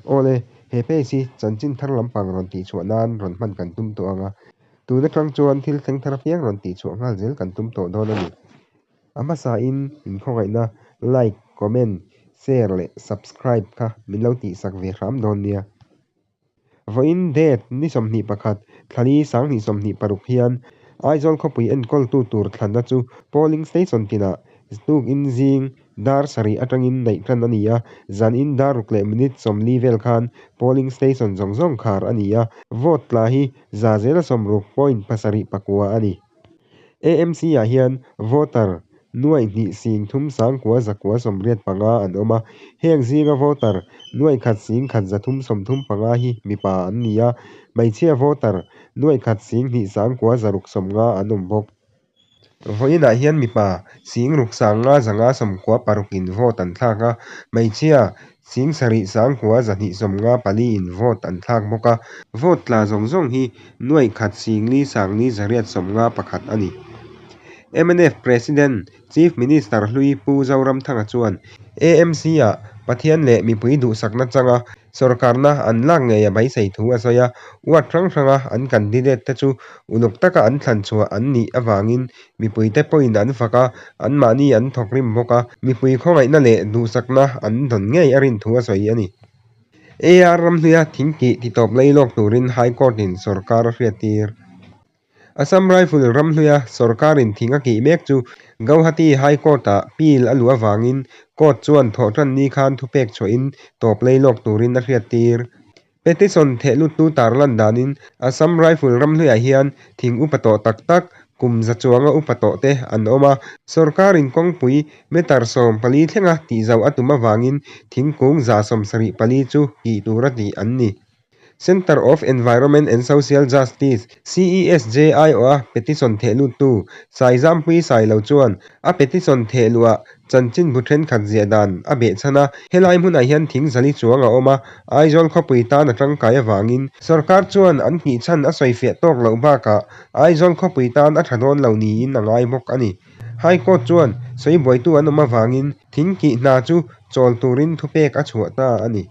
Awle, he page hi chanchin thar lampang rawn tihchhuah nan rawn hman kan tum tawh ang a, tun atang chuan thil thleng thar apiang rawn tihchhuah nghal zel kan tum tawh dawn a ni. A hmasain inkhawngaihna like, comment, share leh subscribe kha min lo tihsak ve hram dawn nia. Vawiin date ni 21, thlali 2026 hian Aizawl khawpui enkawltu tur thlanna chu polling station tinah tukin zing dar 7 atangin neih tan a ni a, zanin dar 6 leh minute 40 vel khan polling station zawng zawng khar a ni a, vote tla hi za zela 60 point 7 pakua a ni. AMC-ah hian voter nuaih hnih sing thum sangkua zakua 85 an awm a, heng zinga voter 1,000 sing khat 335 hi mipa an ni a, hmeichhia voter 1,000 sing hnih sangkua zaruk 50 an awm bawk. Vawiinah hian mipa sing ruk 500 596 in vote an thlak a, hmeichhia sing sarih sangkua 254 in vote an thlak bawk a, vote tla zawng zawng hi 1,000 sing li sang li 851 a ni. MNF President, Chief Minister hlui Pu Zoramthanga chuan AMC-ah Pathian leh mipui duhsakna changa sorkarna an lak ngei a beisei thu a sawi a, ward hrang hranga an candidate te chu uluk taka an thlan chhuah an nih avangin mipuite pawhin an fak a, anmahni an thawk rim bawk a, mipui khawngaihna leh duhsakna an dawn ngei a rin thu a sawi a ni. AR ramhnuia thingkih titawp lailawk turin High Court-in sorkar a hriattir. Assam Rifle ramhnuia sorkarin thing a kih mek chu Gauhati High Court-ah appeal a luh avangin court chuan thawhtan ni khan thupek chhuahin tawp lailawk turin a hriattir. Petition thehluttu tarlan danin Assam Rifle ramhnuiah hian thing upa tawh tak tak, kum za chuanga upa tawh te an awm a. Sorkarin kawngpui meter 14 thlenga tihzauh a tum avangin thingkung 74 chu kih tura tih an ni. Centre of Environment and Social Justice, CESJ, aiawha petition thehluttu Saizampui Sailo chuan a petition thehluah chanchinbu thenkhat ziah dan a behchhan a, helai hmunah hian thing zali chuang a awm a, Aizawl khawpui tan a tangkai avangin sorkar chuan an hnihchhan a sawifiah tawk loh bakah Aizawl khawpui tan a tha dawn lo niin a ngai bawk a ni. High Court chuan sawibuaitu an awm avangin thing kih hna chu chawl turin thupek a chhuah ta a ni.